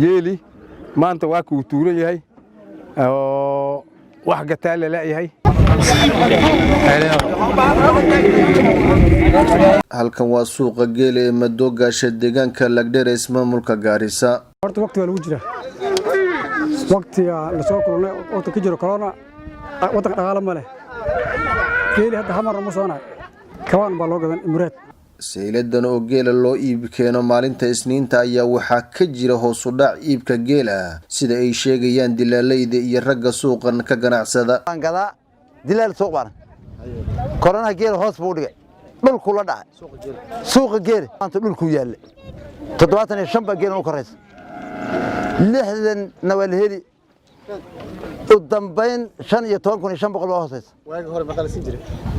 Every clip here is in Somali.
Geeli maanta waa kuu tuuran yahay oo wax gataa la la'yahay. Halkan waa suuqa geela ee Madoogaasha, deegaanka Lagdheer ee ismaamulka Gaarisa. Horta waqti waa lagu jira, waqtiga lasoo kulnay, waqti ka jiro corona, waddanka dhaqaalo ma leh. Geeli hadda hamar uma soconayo, kawaan baa loo gadan muraad. Sayladan oo geela loo iib keeno maalinta Isniinta ayaa waxaa ka jira hoos u dhac iibka geela, sida ay sheegayaan dilaalayda iyo ragga suuqan ka ganacsada. Gadaa dilaal suuq baan. Koronaha geela hoos buu u dhigay, dhulkuu la dhacay suuqa geela. Maanta dhulkuu yaalla 75 baa geelan u koraysa, 60-na waa la heli. U dambayn 15,500 baa hooseysa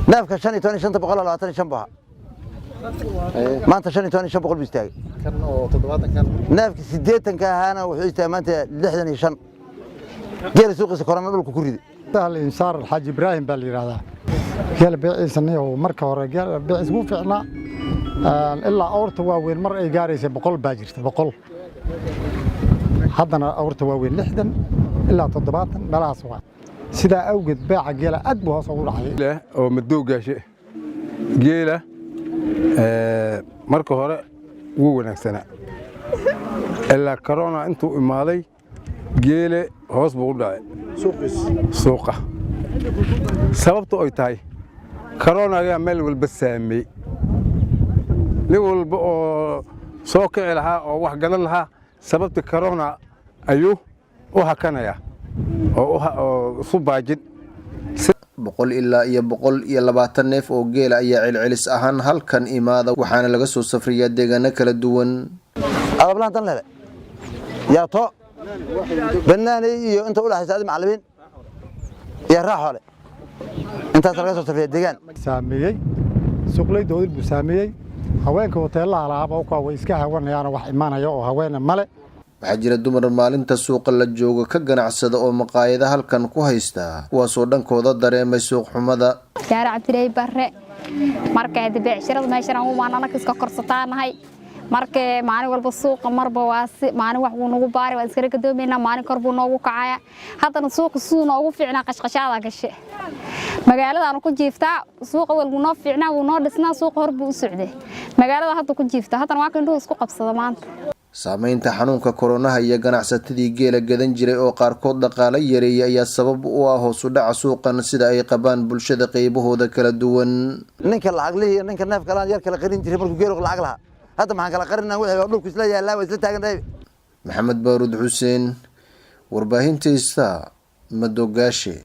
neefka. 15 iyo 500, 25 buu ahaa, maanta 15,500 buu istaagay. Neefka 80-ka ahaana wuxuu istaagay maanta 65. Geela suuqiisa korona dhulka ku riday. Insaar Xaaji Ibraahim baa la yidhaahdaa. Geela beeciisani oo marka hore geela beeciis wuu fiicnaa, ilaa awrta waaweyn mar ay gaaraysay 100 baa jirta, 100. Haddana awrta waaweyn 60 ilaa 70 meelahaas waa. Sidaa awgeed beeca geela aad buu hoos ugu dhacay. Oo Madoogaashe geela marka hore wuu wanaagsanaa, ilaa corona intuu imaaday geele hoos buu u dhacay suuqa. Sababta oy tahay, koronagaa meel walba saameey. Nin walba oo soo kici lahaa oo wax gadan lahaa, sababta corona ayuu u hakanayaa oo isu baajin. 100 ilaa iyo 120 neef oo geela ayaa celcelis ahaan halkan imaada, waxaana laga soo safriyaa deegaano kala duwan. Adablahan tan lehele yaato banaaney iyo inta udhaxaysa adi macallimiin iyo raaxoole, intaas laga soo sarfiya deegaan. Saameeyey suuqleyda odil buu saameeyey. Haweenka hoteelaha lahaaba ukaa way iska hawanayaanoo wax imaanaya oo haweena male. Waxaa jira dumar maalinta suuqa la joogo ka ganacsada oo maqaayada halkan ku haysta, kuwaasoo dhankooda dareemay suuq xumada. Jaare Cabdilaahi Barre. Marka hadi beecshirada meeshan aan u maan anaka iska korsataanahay. Marka maalin walba suuqa marba waa si maalin wax wuu nagu baari, waan iskala gadoomaynaa, maalin kor buu noogu kacaya. Haddana suuqa siduu noogu fiicnaa qashqashaada gashe, magaaladaanu ku jiiftaa. Suuqa wal wuu noo fiicnaa, wuu noo dhisnaa, suuqa hor buu u socday, magaalada hadda ku jiifta. Haddana waa ka indhuhu isku qabsada maanta. Saameynta xanuunka koronaha iyo ganacsatadii geela gadan jiray oo qaarkood dhaqaalo yareeyay ayaa sabab u ah hoos u dhaca suuqan, sida ay qabaan bulshada qeybahooda kala duwan. Ninka lacaglihii iyo ninka neefka laan yar kala qarin jiray markuu geelu lacag lahaa, hadda maxaan kala qarinaa? Wixii oo dhulku isla yaallaa, waa isla taagan. Maxamed Baaruud Xuseen, warbaahinta Star, Madogaashe.